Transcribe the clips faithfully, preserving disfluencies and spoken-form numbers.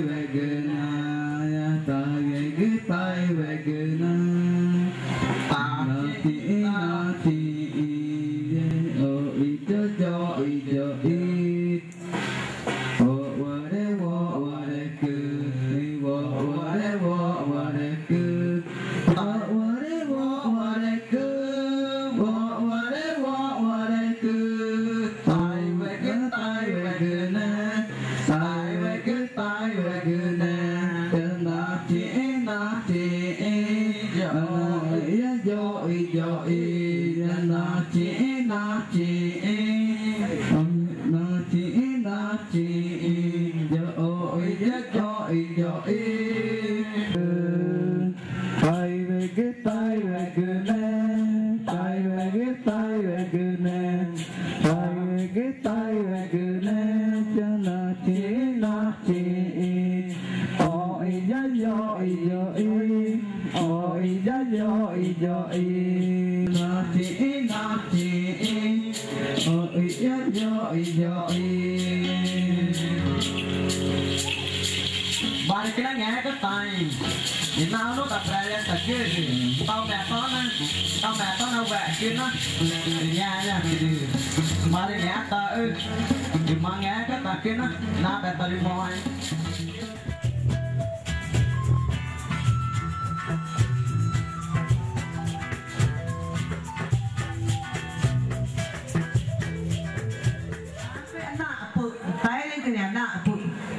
Wegüna, ya tayegü taiwegüna. Nachiĩ nachiĩ, ya oxi ya yoxi yoxi. Oxware woxwarecu, i woxware woxwarecu. Oxware woxwarecu, woxware woxwarecu. Taiwegü taiwegüna, taiwegü taiwegüna. Ya nachiĩ nachiĩ, ya oxi ya yoxi yoxi. Ya nachiĩ nachiĩ, nachiĩ nachiĩ, ya oxi ya yoxi yoxi. Taiwegü taiwegüna, taiwegü taiwegüna, taiwegü taiwegüna. Ya nachiĩ nachiĩ, oxi ya yoxi yoxi, oxi ya yoxi yoxi. Nachiĩ nachiĩ, oxi ya yoxi yoxi. Marü cüna ngẽxgü taĩ i nau nu ta prere ta cüxü̃. Tau metona, tau metona wexcüna. Ngexa cüdü. Marü ngẽxtaxü i ma ngẽxgü ta cüna. Nabe ta rü moxẽ. Naxpü, taegü ngẽma naxpü.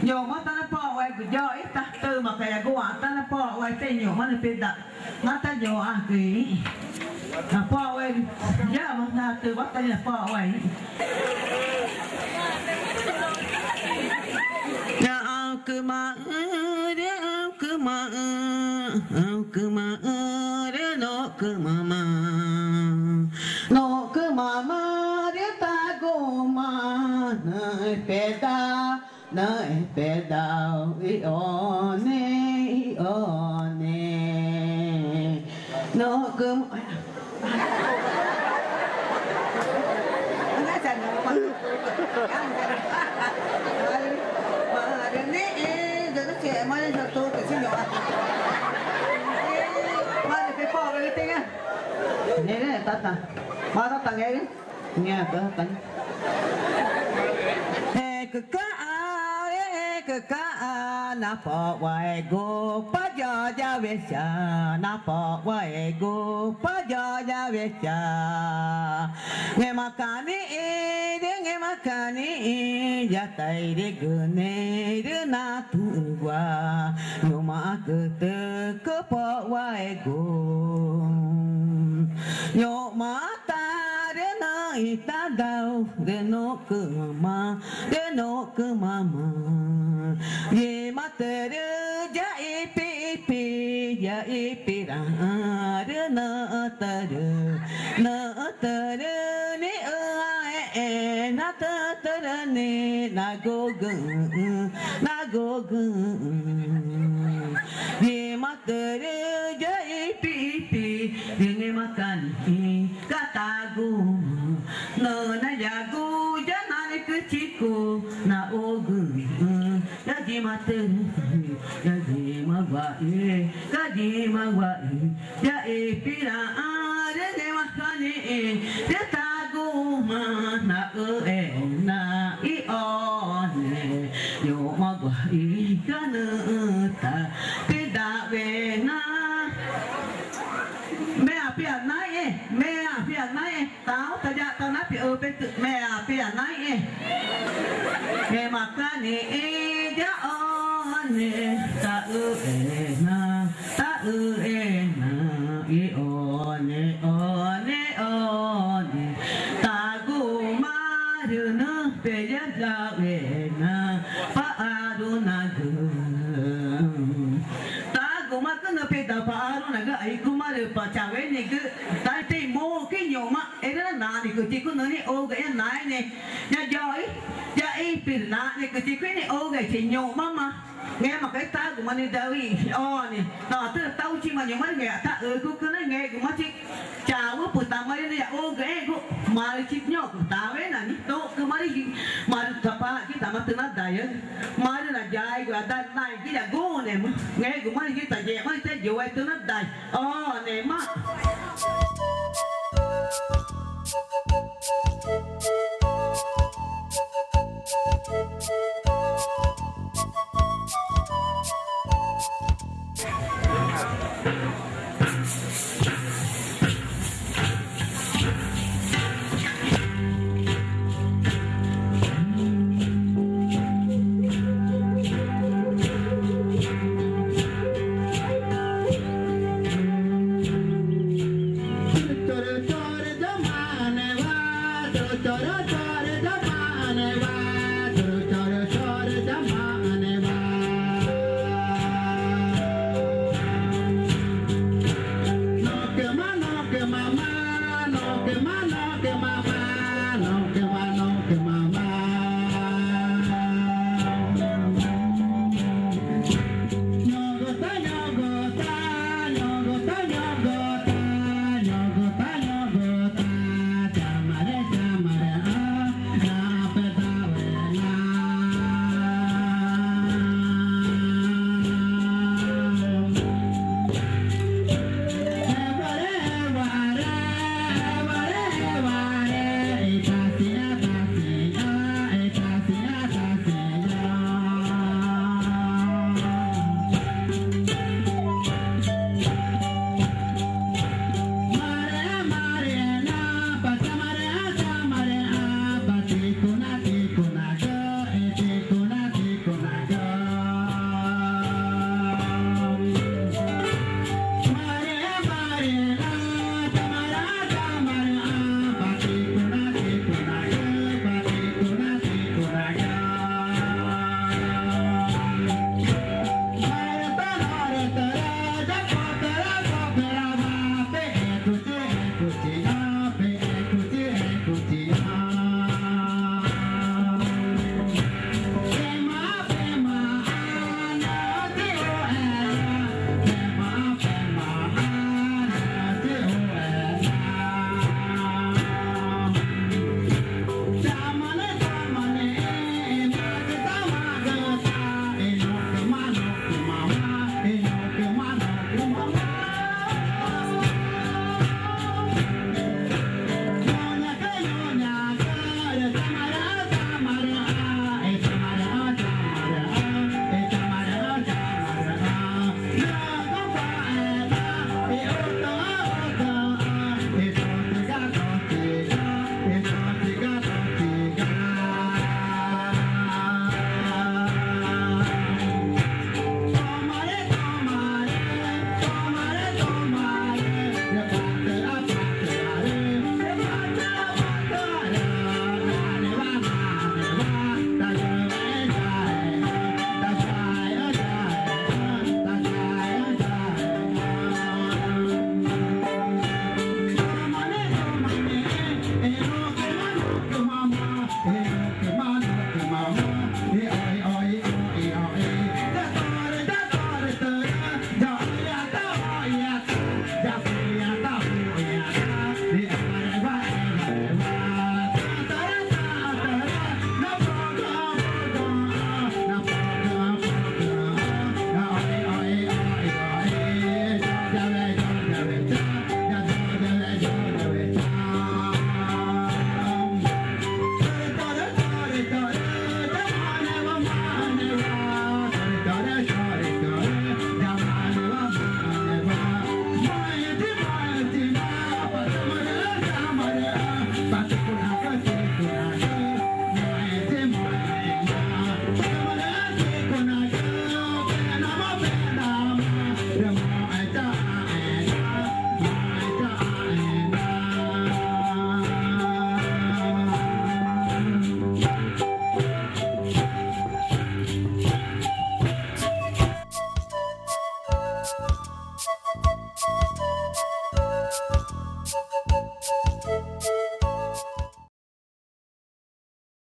Ñu̱xma tanapoxwa̱xegü yoxi ta tümaca̱x yaguãxü̃ tanapoxwa̱xe i ñu̱xma nüxü̃ pexü̃ da. Ngã ta ñuxãcü i napoxwa̱xe, yama natüwa ta napoxwa̱xe. Ñaxãcümaxü̃ rü, ñaxãcümaxü̃, ñaxãcümaxü̃ rü, ñaxãcümaxü̃ rü, ñaxãcümaxü̃ rü, ñaxãcümaxü̃ rü, taguma nüxü̃ pexü̃ da. Nüxü̃ pexü̃ da i one, i one. Nüxü̃ Ecü ca̱x, ecü ca̱x, napoxwa̱xegu pa yoyawecha, napoxwa̱xegu pa yoyawecha. Ngẽmaca̱x nixĩ, rü ngẽmaca̱x nixĩ, ya tairügüne rü natüxü̃wa, ñu̱xma cütü cüpoxwa̱xegu. Ñu̱xma ta rü nüxü̃ tadau rü nuxcüma, rü nuxcüma ma. Yima tüxü̃ rü ya ipipi, ya ipiraxã rü nüxü̃ tüxü̃ rü, nüxü̃ tüxü̃ rü nixü̃ ãẽ̱xẽ̱x na tüxü̃ tüxü̃ rü nixĩ nagugüxü̃, nagugüxü̃. Yima tüxü̃ rü ya ipipi, rü ngẽmaca̱x nixĩ ga taguma nüxü̃ nayagu ya nanecüchicu naxugüxü̃. Ya yima tüxü̃ rü ya yima guaxi, ya yima guaxi, ya ipiraxã rü ngẽmaca̱x nixĩ rü taguma naxüxena i one. Ñu̱xma guaxi ga nüxü̃ ta pexü̃ dawena. Meã pia naĩxẽ, meã pia naĩxẽ. Tãũ ta ya ta na pia üpetü, meã pia naĩxẽ. Ngẽmaca̱x nixĩ ya one taxüxena, taxüxena i one, one, one. Taguma rü nüxü̃ pexü̃ dawena pa arunagü. Taguma cü nüxü̃ pexü̃ da pa arunagü, aixcuma rü pa chawenegü ta te i muxü̃ cü ñu̱xma erü na nanecüchicu nüxü̃ nixugüxü̃ naẽne. Ya yoxi, ya ipi rü nanecüchicu nixugüxü̃ i ñu̱xmama. Ngẽmaca̱x taguma nüxü̃ dau i one na tüxü̃ tauchima ñu̱xma rü ngextá ücucü na ngẽxguma chi chauxü̃ pütama rü yaxugüxẽẽgu. Marü chi ñuxcü tawena nixĩ, tuxcüma rü marü Tapaxü̃güxü̃ tama tüxü̃ nadaiü̃. Marü rü yaigu rü daa naigüxü̃ ya guxü̃nemaã, ngẽxguma rügüxü̃ tayexma rü tayuex tüxü̃ nadai. Onemaã.